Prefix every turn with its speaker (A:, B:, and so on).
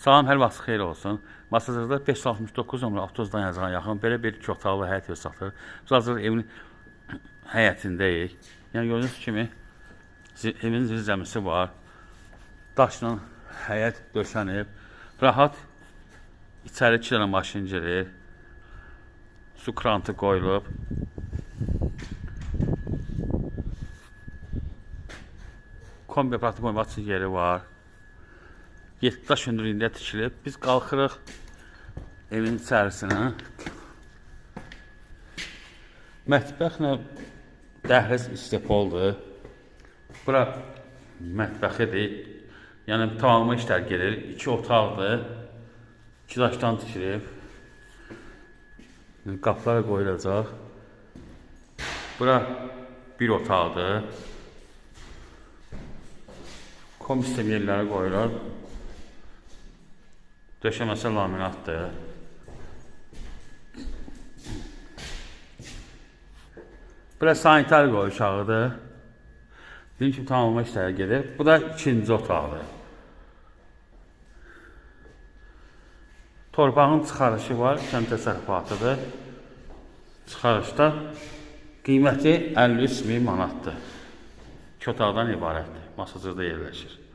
A: Salam, hər vaxt xeyir olsun. Masazırda 569 nömrə avtobus dayanacağına yaxın belə bir iki otaqlı həyət evi satılır. Biz hazır evin həyətindəyik. Yəni gördüyünüz kimi evin zirzəmisi var. Daşla həyət döşənib. Rahat içəri 2 dənə maşın girir. Su krantı qoyulub. Kombi aparatı qoymaq üçün yeri var. 7 daş hündürlüyündə tikilib. Biz qalxırıq evin içərisinə. Mətbəxlə dəhliz istepoldur. Bura mətbəxidir. Yəni tamamı işlər gedir. 2 otaqdır. 2 daşdan tikilib. Qapılar qoyulacaq. Bura bir otaqdır. Kombi sistem yerləri qoyulur. Döşəməsi laminatdır. Bura sanitar qoyuşağıdır. Dediyim kimi tamamlama işləri gedir. Bu da ikinci otaqdır. Torpağın çıxarışı var, kənd təsərrüfatıdır. Çıxarışda qiyməti 53 min manatdır. İki otaqdan ibarətdir. Masazırda yerləşir.